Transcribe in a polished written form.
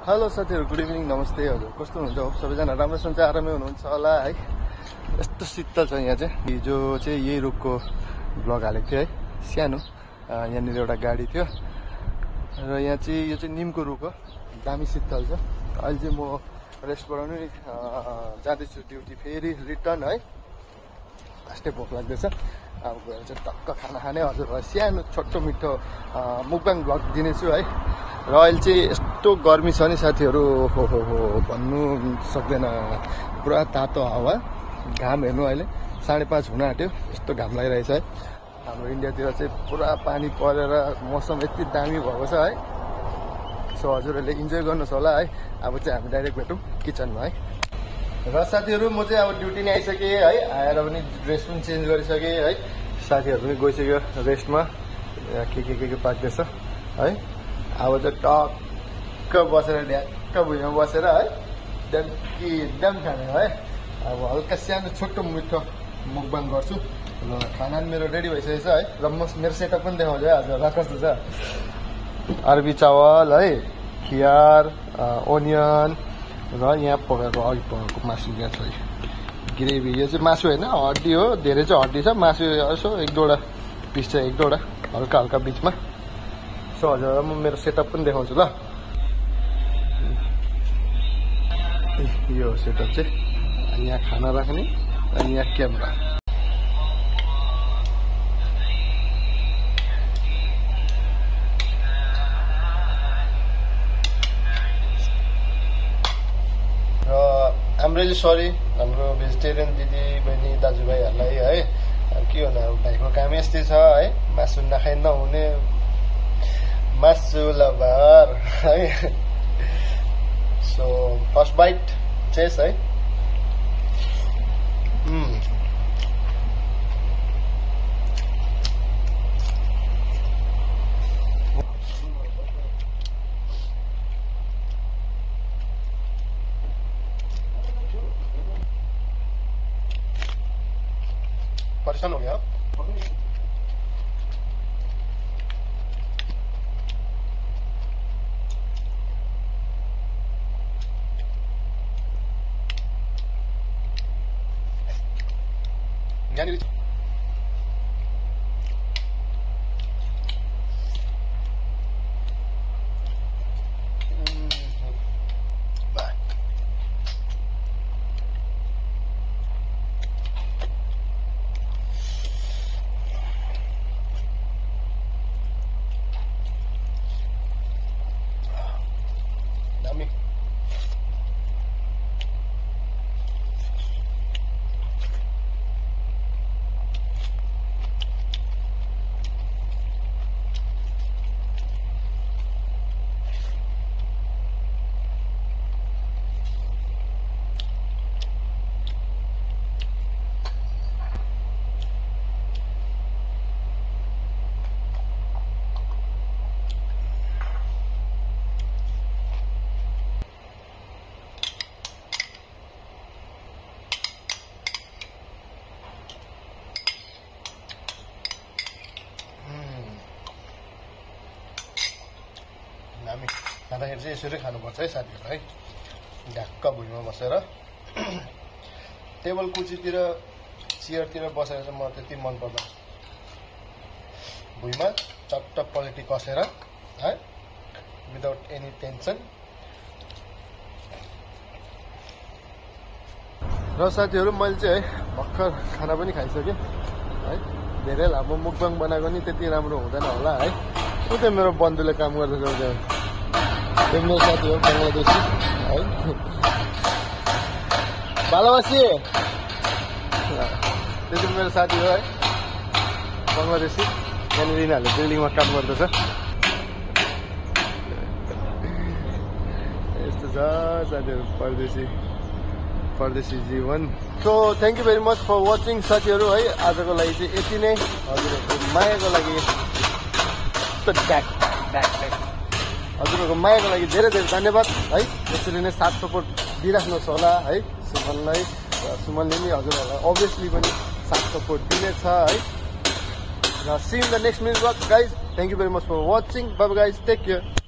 Hello साथीहरु, good evening, नमस्ते। हजुर कस्तो हुनुहुन्छ? होप सबैजना राम्रो सन्चै आरामै हुनुहुन्छ होला है। यस्तो शीतल छ यहाँ चाहिँ। हिजो चाहिँ यही रुखको ब्लग हालेको थियो है, सानो। यहाँनिर एउटा गाडी थियो र यहाँ चाहिँ यो चाहिँ निमको रुख हो, दामी शीतल छ। अहिले चाहिँ म रेस्टबाट नै जाँदैछु ड्युटी, फेरि रिटर्न है। फास्टै भोक लाग्दैछ, अब गएर चाहिँ टक्क खाना खाने। हजुरलाई सानो छोटो मिठो मुकबाङ ब्लग दिनेछु है। र अहिले चाहिँ यस्तो गर्मी छ नि साथीहरू, हो भन्नु सक्दैन। पुरा तातो हावा, घाम हेर्नु अहिले 5:30 हुन आँट्यो, यस्तो घाम लागिरहेछ है। हाम्रो इन्डियातिर चाहिँ पुरा पानी परेर मौसम यति दामी भएको छ है। सो हजुरहरूले इन्जोय गर्नुहोस् होला है। अब चाहिँ हामी डाइरेक्ट भेटौँ किचनमा है। र साथीहरू म चाहिँ अब ड्युटी नै आइसकेँ है। आएर पनि ड्रेस पनि चेन्ज गरिसकेँ है। साथीहरू पनि गइसक्यो रेस्टमा, के पाक्दैछ है। अब चाहिँ टक्क बसेर ढ्याक्क भुइँमा बसेर है ड्याम खाने है। अब हल्का सानो छोटो मिठो मुकबाङ गर्छु। र खाना पनि मेरो रेडी भइसकेको छ है। र मेरो सेटअप पनि देखाउँछु है हजुरलाई कस्तो छ। अरबी चावल है, खियार, ओनियन र यहाँ पकाएको अघि पकाएको मासु यहाँ छ है, ग्रेभी। यो चाहिँ मासु होइन, हड्डी हो। धेरै चाहिँ हड्डी छ, मासु यसो एक दुईवटा पिस चाहिँ एक दुईवटा हल्का हल्का बिचमा। सो हजुर म मेरो सेटअप पनि देखाउँछु ल। यो सेटअप चाहिँ यहाँ खाना राख्ने अनि यहाँ क्यामेरा। आम रियली सरी हाम्रो भेजिटेरियन दिदी बहिनी दाजुभाइहरूलाई है। के भन्नु, अब भाइको काम यस्तै छ है। मासु नखाइ नहुने मासु लभर है। सो फर्स्ट बाइट चेस है। परेशान हो गया यानी हामी खाँदाखेरि चाहिँ यसरी खानुपर्छ है साथीहरू है। ढ्याक्क भुइँमा बसेर, टेबल कुर्सीतिर चियरतिर बसेर चाहिँ म त्यति मन पर्दैन। भुइँमा चट्ट पलेटी कसेर है, विदाउट एनी टेन्सन। र साथीहरू मैले चाहिँ है भर्खर खाना पनि खाइसकेँ है। धेरै लामो मुकबाङ बनाएको नि त्यति राम्रो हुँदैन होला है। उतै मेरो बन्धुले काम गर्दैछ, त्यो मेरो साथी हो बङ्गलादेशी है, बालावासी। त्यो चाहिँ मेरो साथी हो है, बङ्गलादेशी। यहाँनिर यिनीहरूले बिल्डिङमा काम गर्दछ। यस्तो छ साथीहरू परदेशी जीवन। So thank you very much for watching साथीहरू है। आजको लागि चाहिँ यति नै। हजुरहरूको मायाको लागि हजुरहरूको मायाको लागि धेरै धेरै धन्यवाद है। यसरी नै साथ सपोर्ट दिइराख्नुहोस् होला है सुमनलाई। र सुमनले नि हजुरहरूलाई अभियसली पनि साथ सपोर्ट दिनेछ है। र see in the next minute vlog guys. Thank you very much for watching. Bye bye guys, take care.